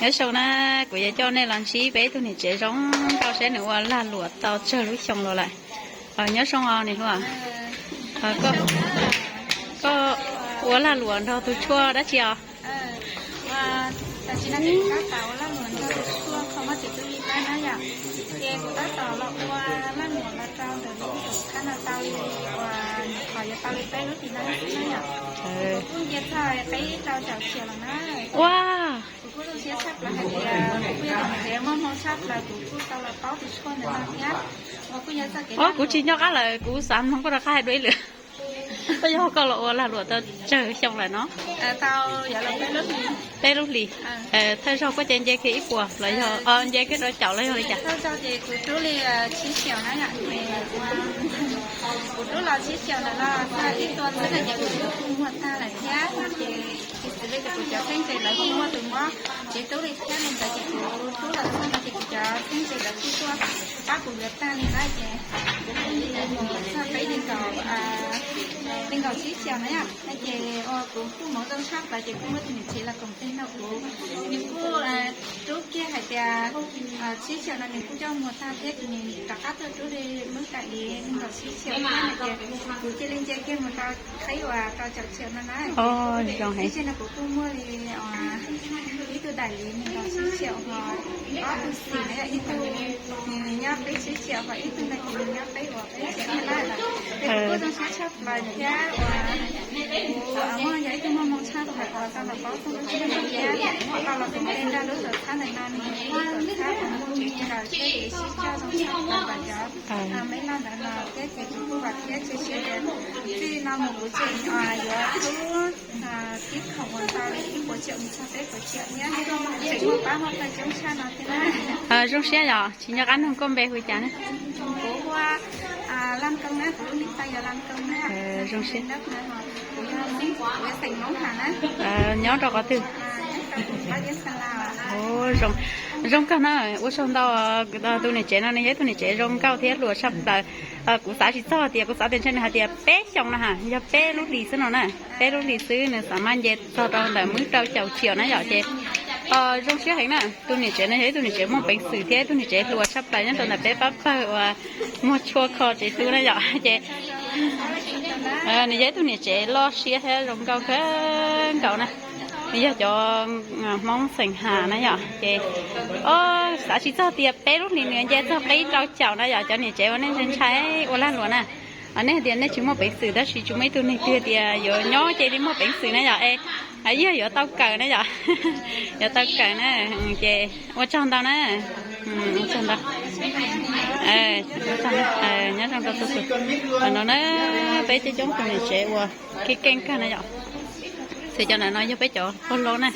Nyob zoo na, kuv yuav coj nej los ntsib peb tug niam tsev zoo nkauj saib nws ua lag luam tau tsawg lub xyoo los lawm. Nyob zoo os niam hluas. Koj ua lag luam nrog tus tshuaj dab tsi os? Ua, ua, kuv tsis nco qab lawm, kuv xav mloog koj rov qab hais dua ib lwm. Koj yog koj los ua lag luam tau tsawg xyoo lawm no? Peb lub hlis. Thawj zaug koj ces nce kiag ib puas los yog nce kiag rau caum los yog li cas? Kuv rub los tsib xyoos ntawm no, ib tua xwb no ces kuv twb muag tag lawm thiab no ces, xws li kuv cov txheeb ze lawv kuj muaj tus mob tsev tub li thiab li ntawd ces kuv rub los txog no ces kuv cov txheeb ze lawv kuj tuaj pab kuv yuav tag li na ces kuv kuj mus txog peb li nkaus, li nkaus tsib xyoos na yom. No ces kuv kuj hmoov zoo tshaj plaws ces kuj muaj tus niam tsev los koom tes nrog kuv, nws kuj rub kiag hais tias tsib xyoos no nws kuj coj muag tag thiab ces nws rov qab tuaj rub li lub daim li li nkaus tsib xyoos thiab no ces kuv cia li nce kiag mus rau qhib uas rau caum xyoos no na. Ces tsib xyoos no kuv kuj muaj li ib tug daim li li nkaus tsib xyoos ho ob tug xim na yom, ib tug nws nyob peb tsib xyoos ho ib tug no ces nws nyob peb uas peb xyoos thiab na. Ces kuv kuj zoo siab tshaj plaws thiab uas kuv muaj yog ib tug muaj hmoo tshaj plaws uas tau los paub txog lub ntiaj teb thiab tau los koom tes nrog lub tuam txhab ntawm no nws yog ib lub tuam txhab uas muaj tseeb kawg thiab kev sib coj zoo tshaj plaws ntawm cov meb loj ntawd no thiab ces kuv kuj vam thiab cia siab tias txij no mus kuv tseem yuav rub tib khoom uas ntau li ib puas tsiaum mus txog peb puas tsiaum thiab tseem muaj pab muaj pawg coob tshaj no thiab na. Zoo siab yom, tsis nco qab nug koj npe hu cas ne? Kuv hu ua Laj Koob na, kuv lub npe yog Laj Koob na. Zoo siab. Kuv yog Hmoob, kuv yog xeem Hmoob Ham na. Nyob rau qhov twg? Zoo, zoo kawg na, ua tsaug ntau. Tus niam tsev no nws yog ib tug niam tsev zoo nkauj thiab hluas tshaj plaws. Kuv xav tsis txog tias, kuv xav tias ntshe nws hais tias peb xyoos no ha, yog peb lub hlis xwb no na, peb lub hlis xwb nws xav mas nce txog rau ntawm muaj rau caum tsiaum na yom ces zoo siab heev na. Tus niam tsev no yog ib tug niam tsev muaj peev xwm thiab ib tug niam tsev hluas tshaj plaws nyob rau ntawm peb pab pawg uas muag tshuaj kho tsev tub na yom ces nws yog ib tug niam tsev loj siab thiab zoo nkauj kawg nkaus na. Nws yog cov Hmoob xeem Ham na yom ces xav tsis txog tias peb lub hlis nws nce txog qib rau caum na yom. Cov niam tsev uas nej ntshai ntshai ua lag luam na, nej tias nej tsis muaj peev xwm tab sis tsis muaj ib tug neeg twg tias yuav nyob ces li muaj peev xwm na yom. Es yog yuav tau kawm na yom, yuav tau kawm na ces ua tsaug ntau na. Ua tsaug ntau. Nyob zoo rau txhua tus. No na, peb coob coob tus niam tsev uas keej keej kawg na yom. Xws cov ntawm no yog peb cov pog laus na.